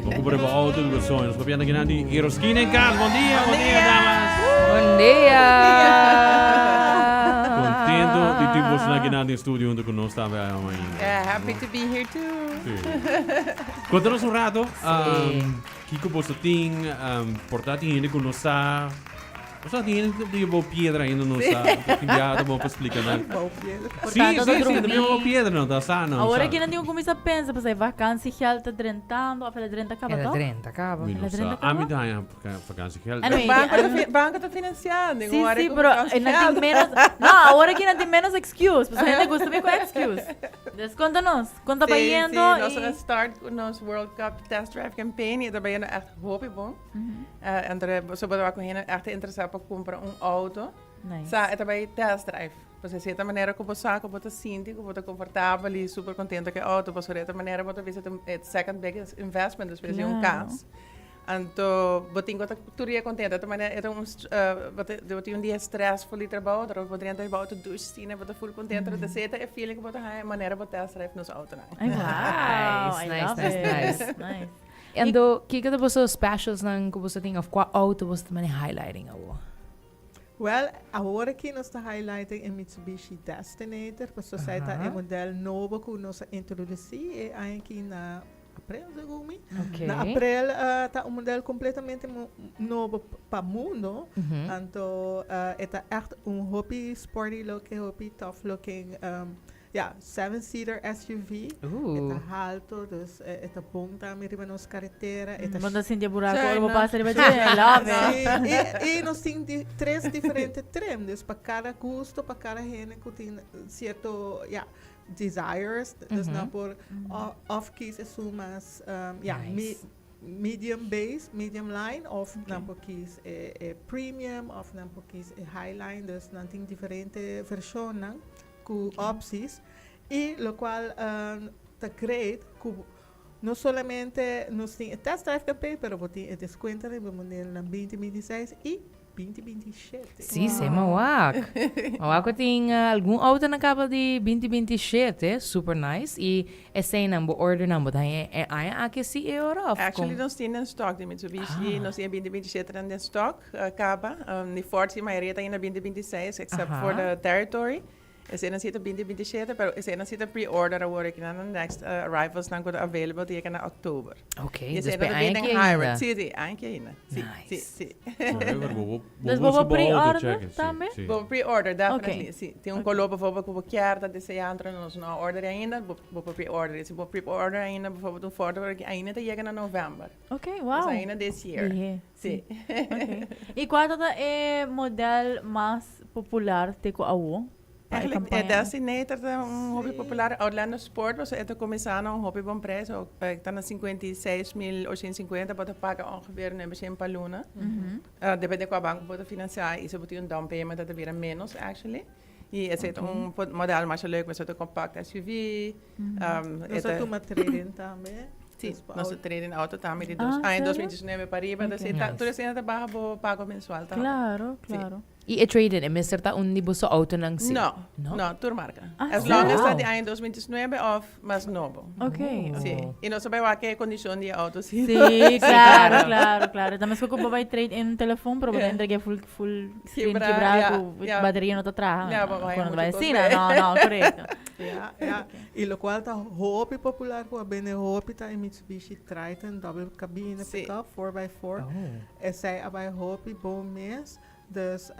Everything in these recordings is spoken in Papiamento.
Bo cumpra bo auto di bo soño. Nos papiando akinan di Eroskina en cas. Bon dia, bon dia, damas. Bon dia. Contento di tin boso akinan den studio hunto cu nos tambe ainda. Yeah, happy to be here too. Sí. Conta nos un rato, kico boso tin, por ta tin hende cu no sa. O sea, tin hende di bou piedra ainda no sa. Tin biaha ta bon pa splika nan. Bou piedra. Sí, Portanto, sí, ta sí, drumí. ta bou piedra no ta sa no. Awor sa. aki nan tin ku kuminsá pensa pasobra e vakantie geld ta drentando of el a drenta kaba El a toch? drenta kaba. Mi El no a drenta sa. Ami kaba? ta haña vakantie geld. Anyway, Banco ta banco ta financiando. Sí, sí, pero e nan tin menos. No, awor aki nan tin menos excuse. Pasobra hende gusta mi ku excuse. Dus konta nos. Kon ta bayendo Sí, sí, nos i a start ku nos World Cup Test Drive Campaign i e ta bayendo echt hopi bon. Entre boso por tabata ku hende echt interesá pa kumpra un outo. Nice. Sa e ta bai test drive. Pasobra si e ta manera ku bo sa ku bo ta sinti ku bo ta komfortabel i super kontento ku e outo, pasobra e ta manera bo ta bisa ta e second biggest investment despues di un kas. Anto bo tin ku ta tur dia kontento. E ta manera e ta un bo ta bo tin un dia stressful di trabou, pero bo drenta riba outo dush asina bo ta full kontento. Ta esei ta e feeling ku bo ta haña e manera bo test drive nos outonan. Ay, wow. Nice, I nice, love nice, it. nice. Nice. Anto, kiko ta boso specialsnan ku boso tin of kua outo boso ta mane highlighting awo? Well, awor aki nos ta highlighting e Mitsubishi Destinator, pasobra esei ta e model nobo ku nos a introdusí e aña aki na aprel, segun mi. Na aprel ta un model kompletamente nobo pa mundo, anto e ta ègt un hopi sporty looking, hopi tough looking. Ya, seven seater SUV. E ta halto, dus e ta bon tambe riba nos karetera. E ta Bo ta sinti e buraco Sí, ora bo no. pasa riba dje. I love it. Sí, i nos tin di tres diferente trim, dus pa kada gusto, pa kada hende ku tin sierto, ya, desires, dus nan por òf kies esun mas, ya, Nice. medium base, medium line, òf nan por kies e premium, òf nan por kies e high line, dus nan tin diferente vershonnan. Cu opties y locual ta great cu no solamente nos tin e test drive campaign pero bo tin e descuento riba modelnan 2026 y 2027. Sí, sí, m'a wak. M'a wak cu tin algun auto na caba di 2027, super nice. Y eseinan bo ordernan bo ta haña e aña aki si e ora of Actually con? nos tin den stock di Mitsubishi, nos tin e 2027 nan den stock. Caba. Di Ford si mayoria ta yendo 2026 except for the Territory. Eseinan si ta 2027 pero eseinan si ta pre-order awor aki nan next arrivals nan ku ta available ta yega na October. Ok, Y dus eseinan pe ta aña bini aki den hybrid. ainda. Si, si, aña aki ainda. Si, si, Nice. si. Dus bo por pre-order tambe? Bo por pre-order, definitely. Ok. Si tin un color bijvoorbeeld ku bo kier ta desea anto nos no a order ainda, bo por pre-order. Y si bo pre-order ainda bijvoorbeeld un Ford awor aki ainda ta yega na November. Ok, wow. Dus ainda this year. Dije. Sí. Ok. I kua ta ta e model mas popular te ku awo? Pa e Eigenlijk e kampaña? Destinator ta un hopi popular. Outlander Sport pasobra e ta kuminsá na un hopi bon prijs. E ta na 56.850, bo ta paga ongeveer 900 pa luna. Depende kua banko bo ta finansiá i si bo tin un down payment ta bira ménos actually. I esei ta un model masha leuk pasobra e ta compact SUV. Nos a tuma trade-in tambe. Sí, nos a trade-in auto tambe di dos aña, 2019 pa riba. Entonces, tur esei ta baha bo pago mensual tambe. Claro, claro. I e trade-in, e mester ta un di boso autonan sí? No, no, tur marca. As long as ta di aña 2019 of mas nobo. Ok. Sí, i nos ta bai wak e condicion di e auto sí. Sí, claro, claro, claro. Ta mesco cu bo bai trade in un telefon, pero bo ta entrega full, full screen Kibra, kibra cu bateria no ta traha. Ya, bo bai Cuando mucho bai cos asina, bij. no, no, correcto. Ja, ja. I locual ta hopi popular cu a bende hopi ta e Mitsubishi Triton double cabine pickup four by four. Esei a bai hopi bon mes. Dus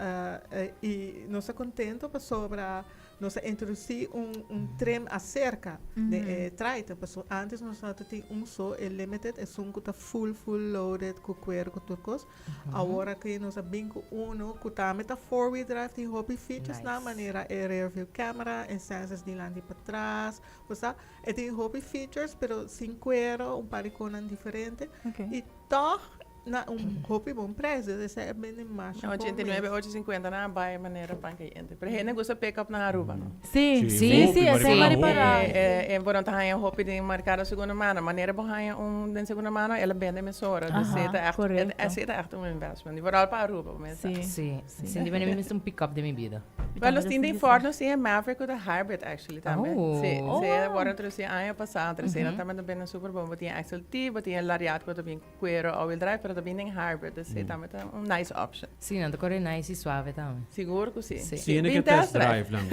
i nos ta contento pasobra nos a introduci un trim acerca den e Triton. Pasobra antes nos no ta tin un so, e limited, esun cu ta full full loaded cu cuero cu tur cos. Awor aki nos a bin cu uno cu tambe ta four wheel drive, tin hopi features na manera e rear view camera, e sensors dilanti y patras, osea e tin hopi features pero sin cuero, un par di conan diferente y toch. na un hopi bon prijs. Dus esei a bende masha bon mes. 89, 850 nan a bai manera pan cayente. Pero hende gusta pick up na Aruba, no? Sí, Sí, sí, hopi, sí, esei maripara mari para. hopi. E bo no ta haña hopi den mercado segunda mano. Manera bo haña un den segunda mano, el a bende mesora. Dus Aha, esei ta echt, correcto. esei ta echt un investment. Y vooral pa Aruba, bo mester. Sí. Sí, sinti mi mi mester un pick up den mi bida. Wel, nos tin den Ford, nos tin e Maverick cu ta hybrid actually tambe. Oh. Sí, Oh, sí, wow. word introduci aña pasa. Entonces, mm -hmm. tambe ta super bon. Bo tin XLT, bo tin Lariat cu ta bin cuero all-wheel drive, pero ta bin den hybrid. Dus mm. tambe ta un nice option. Sí, nan ta core nice y suave tambe. Sigur cu sí. Sí. Si ke test drive nan.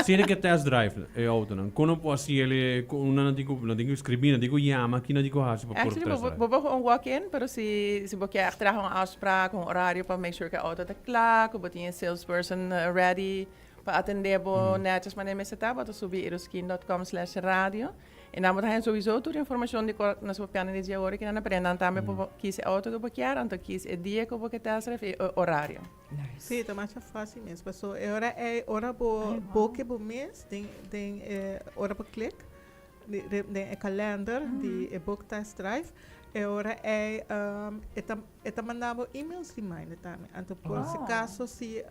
Si ke test drive e auto nan. Kono po hasi ele una nan dico nan dico scribi nan dico yama ki nan dico hasi pa por Actually, test bo drive. bo bo gewoon walk-in, pero si si bo kier traha un afspraak, un horario pa make sure cu e auto ta kla, cu bo tin e salesperson ready pa atende bo netjes manera mester ta, bo ta subi eroskin.com/radio y nan bo ta haña sowieso tur informacion di cua nos papiando di dje ora ki nan a prende. Nan tambe por kies e auto cu bo kier, anto kies e dia cu bo ke test drive y e horario. Nice. Sí, ta masha fácil mes. Paso e ora ei, ora bo boke bo mes den den e ora bo click den e kalender di e book test drive, e ora ei e ta e ta manda bo emails reminder tambe. Anto por si caso si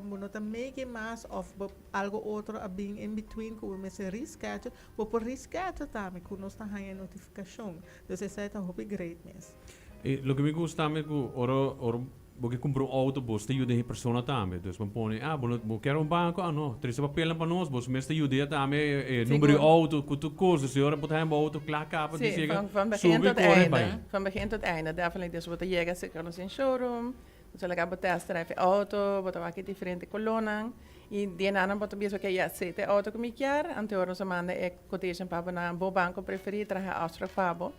bo no ta make e mas of bo algo otro a bin in between cu bo mester reschedule, bo por reschedule tambe cu nos ta haña e notificacion. Dus esei ta hopi great mes. E loke mi gusta tambe cu ora ora Bo ke kumpra un outo, bos ta yuda e persona tambe. Dus bo pone, ah, bo no, bo kier un banko? Ah, no, trese papelnan pa nos, bos mes ta yuda tambe e number di outo ku tur kos. Dus e ora bo ta haña bo outo kla kaba, Sí, di yega, van, van begin subi, tot kore, einde. bai. Van begin tot einde, definitely. Dus bo ta yega seker nos den showroom, bo ta laga bo test drive e outo, bo ta wak e diferente kolónan, i di enanan bo ta bisa, oké, yes, esei ta e outo ku mi kier. Anto e ora nos a manda e quotation pa bo na bo banko preferí, traha afspraak pa bo.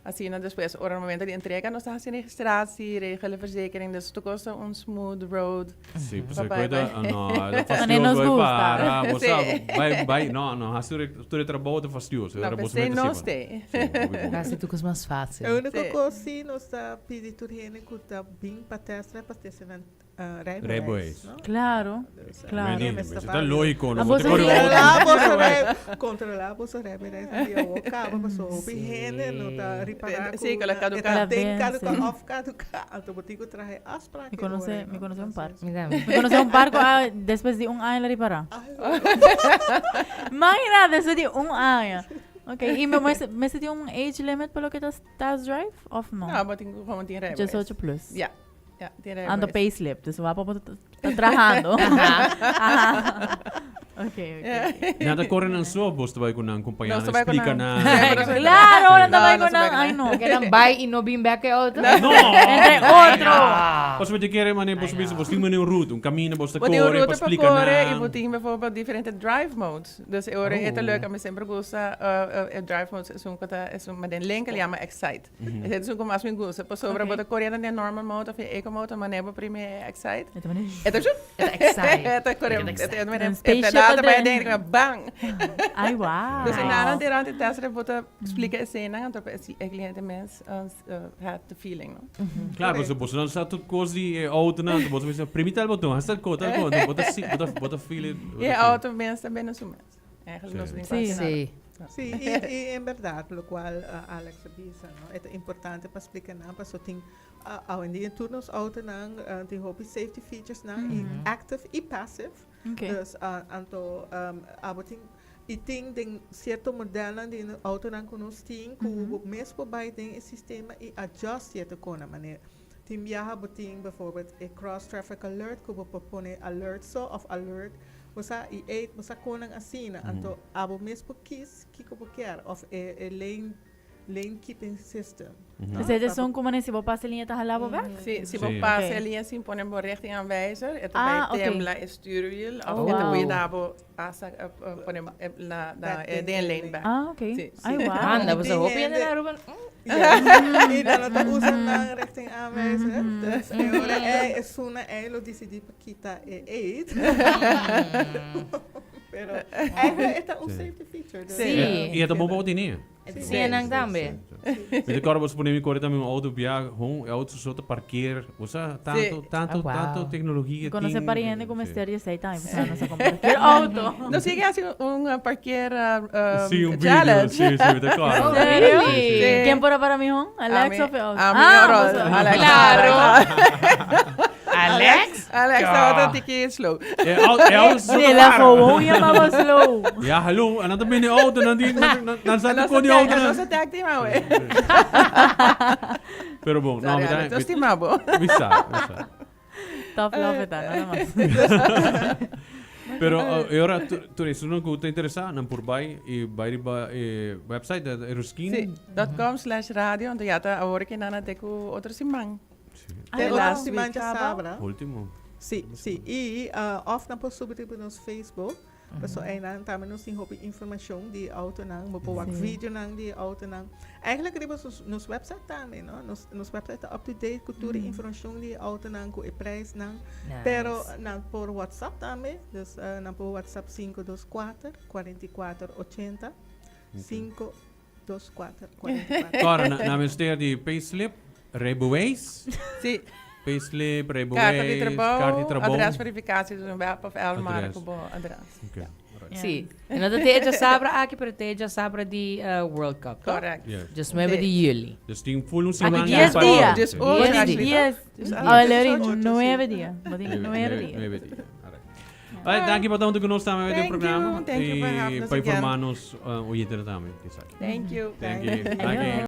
Asina despues ora na momento di entrega nos ta haci registratie, regelen verzekering, dus tur cos ta un smooth road. Sí, Pa pues bai, cuida, bai. no, ta Wanneer nos fastioso bai gusta. para, bo Sí. sa, bai, bai, no, no, haci tur tur e trabou ta fastioso, No, ora bo p'esei mete nos siba. te. Sí, hopi bon. Haci tur cos mas fácil. E único Sí. cos sí nos ta pidi tur hende cu ta bin pa test drive pa teste nan Rijbewijs. Claro, claro. Meni, mester ta lógico, no A bo te boso corre sí. Controla boso rij, controla boso rijbewijs di awo caba paso hopi hende no ta ripara Sí, cu cu la na- caduca. e ta La den vence. caduca of caduca, anto bo tin cu traha afspraak Mi conoce, mi conoce un par. Mi tambe. Mi conoce un par cu a, despues di un aña la ripara. Imagina, despues di un aña. Ok, y mi mester, mester tin un age limit pa loke ta test drive of no? No, bo tin cu gewoon tin rijbewijs. 18 plus. Ja. Ja, tin Ando rijbewijs. payslip, dus wapa bo ta ta trahando. Aha. Ok, ok. Nan ta corre nan so, bos ta bai cu nan compaña, Nos ta bai cu explica nan. nan. Claro, nan ta No, bai nos cu ta bai nan. cu Ay, nan. no. Porque nan bai y no bin back e auto. No! Entre otro. Bos mete kere mane, bos bisa, bos tin mane un route, un camino, bos ta Bo tin un corre pa ruta pa explica corre y nan. bo tin bijvoorbeeld diferente drive modes. Dus e ora e ta Oh. leuk, ami semper gusta uh, uh, e drive modes esun cu ta, esun, maar den linker yama Excite. Esei ta esun ku mas mi gusta, pasobra bo ta kore den normal mode of e eco mode, manera bo primi e excite. E ta mane E ta shup. E ta excite. E ta kore, E ta e ta excite. manera Un e spaceship pedal ta bai aden. aden, bang. Ai, wow. Dus inderdaad, durante e test bo ta splika eseinan, anto e kliente mes had the feeling, no? Claro, pasobra boso nan sa tur kos di e autonan, anto boso bisa primi tal boton, hasi tal ko, tal ko, anto bo ta si, bo ta, bo ta feel it. bo ta E feel it. auto mes ta bini su mes. Eigenlijk nos Sí. tin Sí. quasi nada. Sí. Sí, y, y en berdad, locual uh, Alex a bisa, no? E ta importante pa splica nan, paso tin uh, awendia tur nos autonan uh, tin hopi safety features nan, y active y passive. Ok. Dus uh, anto um, abo tin y tin den cierto modelnan di autonan cu nos tin cu bo mes por bay den e sistema y adjust cierto cona manera. Tin biaha bo tin bijvoorbeeld e cross traffic alert cu bo por pone alert so of alert bo sa y e bo sa conan asina anto abo mes por kies kico bo kier of e e lane lane keeping system. No? Esei ta esun cu manera si bo pasa e liña ta hala bo bek? Si, si bo Sí. pasa Ok. e liña sin pone bo richtingaanwijzer, e ta Ah, bay ok. tembla e stuurwiel of Oh, e ta wow. cuida bo hasta pone na na Back e den den e lane lane. bek. Ah, ok. Sí, sí. Ai, wow. Anda, Y boso tin hopi hende hende- na Aruba. Ja. Y dan no ta usa nan richtingaanwijzer. Dus e ora ei esun ei lo dicidi pa kita e eight. Pero eigenlijk e ta un safety feature. Dus, Sí. E ta bon pa bo tene. Sí, nan tambe. Mi ta kòrda bo pone mi kore tambe un auto bia hon, e auto so ta parkeer. Bo sa tanto, tanto, Ah, wow. tanto tecnologia Conoce tin. pariente cu Sí. mester di esey tambe, pasobra nos a compra cualquier auto. Nos sigue haci un parkeer Sí, un video, challenge. sí, sí, mi ta kòrda. Oh, really? Sí, sí, sí. Ken por a para mihon? Alex Ami- of e auto? Ami Ah, Rol. boso. Alex. Claro. Alex? Alex tabata tiki slow. E au- e auto so Sí, la gewoon llamaba slow. Ja, hallo. En dan ta bini auto, nan di, nan, nan sa di kon di auto. Nos tag team awe. Pero bon, no, mi ta, Nos stima bo. mi sa, mi sa. Tough love eta, nada mas. Pero uh, e ora, tu, tu esun ku ta interesá, nan por bai e bai riba e website, eh, Eroskin. Sí, dot com slash radio. Anto ya ta awor ke nan te ku otro siman. Te Ah, otro last siman week. djasabra. Último. Sí, sí. I uh, of nan por subi riba nos Facebook. Paso einan tambe nos tin hopi informacion di autonan, bo por wak Sí. videonan di autonan. Eigenlijk riba nos, nos website tambe, no? Nos, nos website ta up to date ku tur e informacion di autonan, ku e prijsnan. Nice. Pero nan por WhatsApp tambe, dus uh, nan por WhatsApp 524 44 80 5 24 44. Ora, na, na mester di payslip, rijbewijs, Sí, payslip, rijbewijs, kaarta di trabou, kaart di trabou. adres verificatie, dus un web of Elmar Adres. ku bo adres. Oké, alright. Sí. E no ta te djasabra aki, pero te djasabra di eh, World Cup. toch? Correct. Yes. Dus 9 di juli. Dus tin full un Aki siman. dies pa- dia. Dus Sí. ocho, Dies actually, Dies. toch? Dus Ah, ocho. Leorin, Ocho, sí. nueve dia. Bo tin Nueve, nueve nueve, dia. nueve dia. Alright. Alright, danki pa ta hunto ku nos tambe den Thank you, programa. thank you for I having us pa again. informa nos uh, oyente tambe. Thank you. Thank you. Danki.